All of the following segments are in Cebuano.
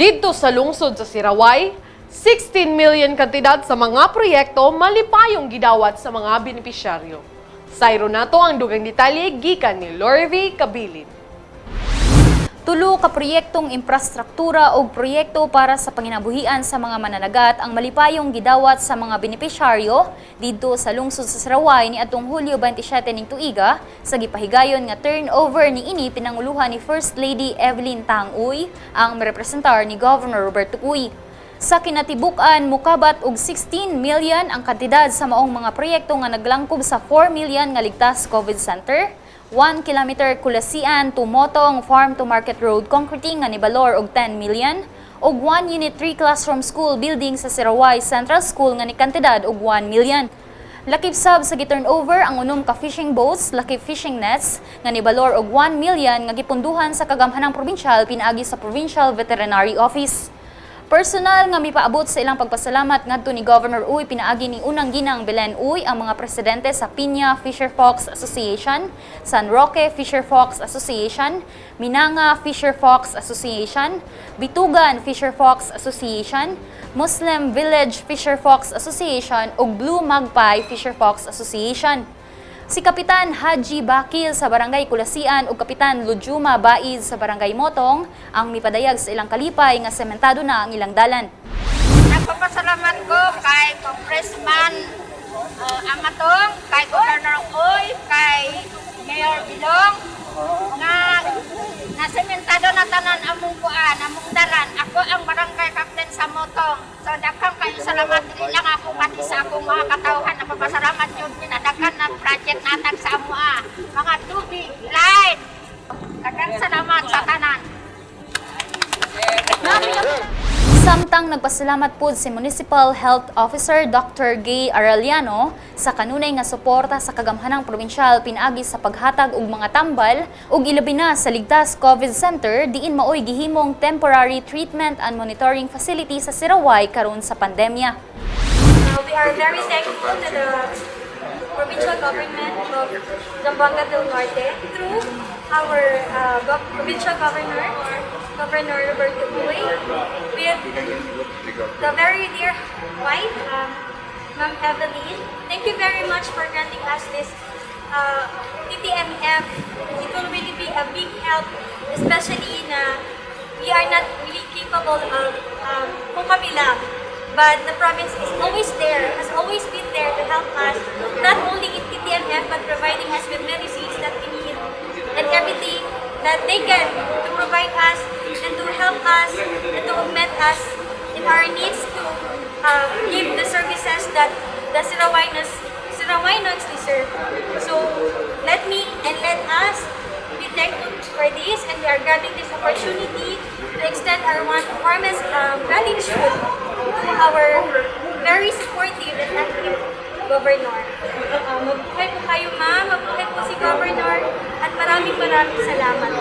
Didto sa lungsod sa Sirawai, 16 million kantidad sa mga proyekto malipayong gidawat sa mga benepisyaryo. Sayro nato ang dugang detalye gikan ni Lorvi Kabilin. Tulo ka proyektong imprastruktura o proyekto para sa panginabuhian sa mga mananagat ang malipayong gidawat sa mga benepisyaryo didto sa lungsod sa Sirawai ni atong Hulyo 27 ning tuiga sa gipahigayon nga turnover ni ini pinanguluhan ni First Lady Evelyn Tang Uy, ang representar ni Governor Roberto Uy. Sa kinatibuk-an, mukabat og 16 million ang kantidad sa maong mga proyekto nga naglangkob sa 4 million nga Ligtas COVID Center, 1 kilometer Kulasian to Motong Farm to Market Road concreting nga nibalor og 10 million, ug 1 unit 3 classroom school building sa Sirawai Central School nga nikantidad og 1 million. Lakip sab sa gi-turnover ang unom ka fishing boats lakip fishing nets nga nibalor og 1 million nga gipunduhan sa kagamhanang probinsyal pinaagi sa Provincial Veterinary Office. Personal nga mipaabot sa ilang pagpasalamat ngadto ni Governor Uy pinaagi ni unang ginang Belen Uy ang mga presidente sa Piña Fisher Folks Association, San Roque Fisher Folks Association, Minanga Fisher Folks Association, Bitugan Fisher Folks Association, Muslim Village Fisher Folks Association ug Blue Magpie Fisher Folks Association. Si Kapitan Haji Bakil sa Barangay Kulasian ug Kapitan Lujuma Baid sa Barangay Motong ang mipadayag sa ilang kalipay nga sementado na ang ilang dalan. Nagpapasalamat ko kay Congressman Amatong, kay Governor Uy, kay Mayor Bilong, nga nasementado na tanan among kuan, among dalan. Ako ang barangay captain sa Motong. So daghang kayo salamat, dili lang ako, pati sa akong mga katawhan. Napapasalamat yun pinadagan na project natag sa amoa. Mga tubig, light. Daghang salamat sa tanan. Samtang nagpasalamat pod si Municipal Health Officer Dr. Gay Arellano sa kanunay nga suporta sa kagamhanang probinsyal pinaagi sa paghatag og mga tambal ug ilabi na sa Ligtas COVID Center diin maoy gihimong temporary treatment and monitoring facility sa Sirawai karon sa pandemya. We are very thankful to the provincial government of Zamboanga del Norte through our provincial governor, Governor Roberto Uy, with the very dear wife, Ma'am Evelyn. Thank you very much for granting us this TTMF. It will really be a big help, especially na we are not really capable of kung kami lang. But the province is always there, has always been there to help us, not only in TTMF, but providing us with medicines that we need and everything that they can to provide us and to help us and to augment us in our needs to give the services that the Sirawainos deserve. So let me and let us be thankful for this, and we are grabbing this opportunity to extend our warmest gratitude to our very supportive and active governor. Mabuhay po kayo, ma'am, mabuhay po si Governor, at maraming maraming salamat.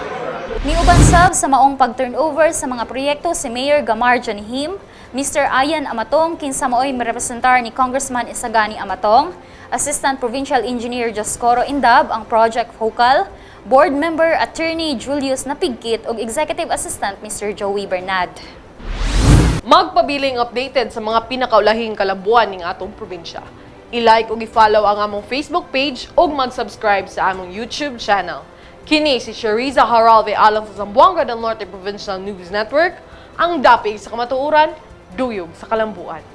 Niuban sab sa maong pag-turnover sa mga proyekto si Mayor Gamar Janihim, Mr. Ayan Amatong kinsa maoy mirepresentar ni Congressman Isagani Amatong, Assistant Provincial Engineer Joscoro Indab ang project focal, Board Member Attorney Julius Napigkit ug Executive Assistant Mr. Joey Bernad. Magpabiling updated sa mga pinakaulahing kalambuan ning atong probinsya. I-like ug i-follow ang among Facebook page ug mag-subscribe sa among YouTube channel. Kini si Shariza Haralve alang sa Zamboanga del Norte Provincial News Network, ang dapig sa kamatuoran, duyog sa kalambuan.